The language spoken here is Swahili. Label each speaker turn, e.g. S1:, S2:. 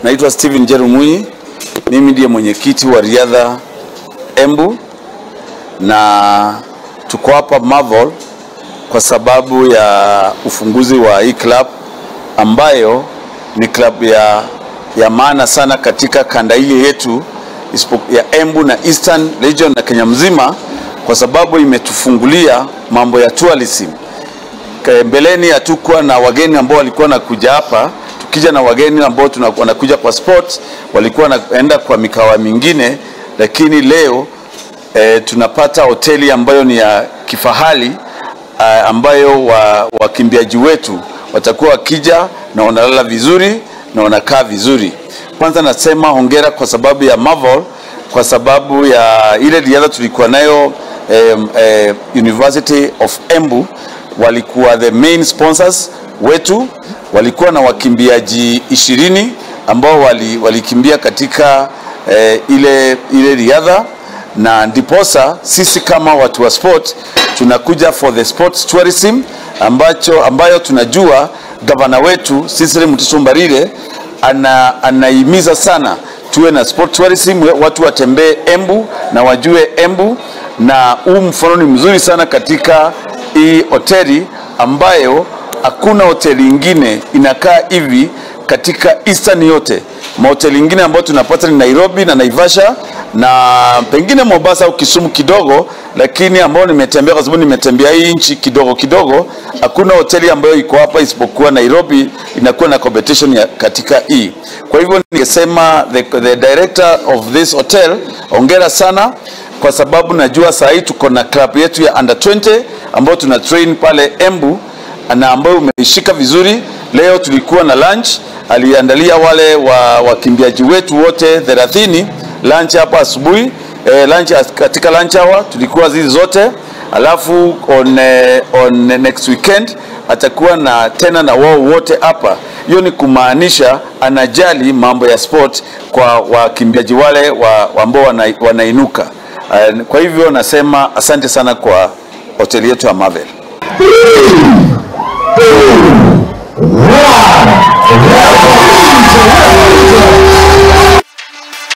S1: Naitwa Steven Jerumui, mimi ndiye mwenyekiti wa riadha Embu, na tuko hapa Marvel kwa sababu ya ufunguzi wa hii club ambayo ni club ya maana sana katika kanda hii yetu ya Embu na Eastern Region na Kenya mzima, kwa sababu imetufungulia mambo ya tourism. Mbeleni hatukuwa na wageni ambao walikuwa wanakuja hapa. Tukija na wageni ambao wanakuja kwa sports, walikuwa wanaenda kwa mikawa mingine, lakini leo tunapata hoteli ambayo ni ya kifahari, ambayo wakimbiaji wetu watakuwa wakija na wanalala vizuri na wanakaa vizuri. Kwanza nasema hongera kwa sababu ya Marvel, kwa sababu ya ile riadha tulikuwa nayo University of Embu walikuwa the main sponsors wetu, walikuwa na wakimbiaji 20 ambao walikimbia katika ile riadha, na ndiposa sisi kama watu wa sport tunakuja for the sports tourism ambayo tunajua gavana wetu Cecily Mutiso Mbarire anahimiza sana tuwe na sport tourism, watu watembee Embu na wajue Embu, na huu mfano ni mzuri sana katika hii hoteli ambayo hakuna hoteli ingine inakaa hivi katika Eastern yote. Mahoteli ingine ambayo tunapata ni Nairobi na Naivasha na pengine Mombasa au Kisumu kidogo, lakini ambao nimetembea, kwa sababu nimetembea hii nchi kidogo kidogo, hakuna hoteli ambayo iko hapa isipokuwa Nairobi inakuwa na competition ya katika hii. Kwa hivyo ningesema the director of this hotel, hongera sana, kwa sababu najua saa hii tuko na club yetu ya under 20 ambayo tuna train pale Embu na ambayo umeishika vizuri. Leo tulikuwa na lunch, aliandalia wale wakimbiaji wetu wote 30 lunch hapa asubuhi, lunch katika lunch hour tulikuwa zizi zote. Alafu on next weekend atakuwa na tena na wao wote hapa. Hiyo ni kumaanisha anajali mambo ya sport kwa wakimbiaji wale ambao wanainuka. Kwa hivyo nasema asante sana kwa hoteli yetu ya Marvel.
S2: 3, 2, 1.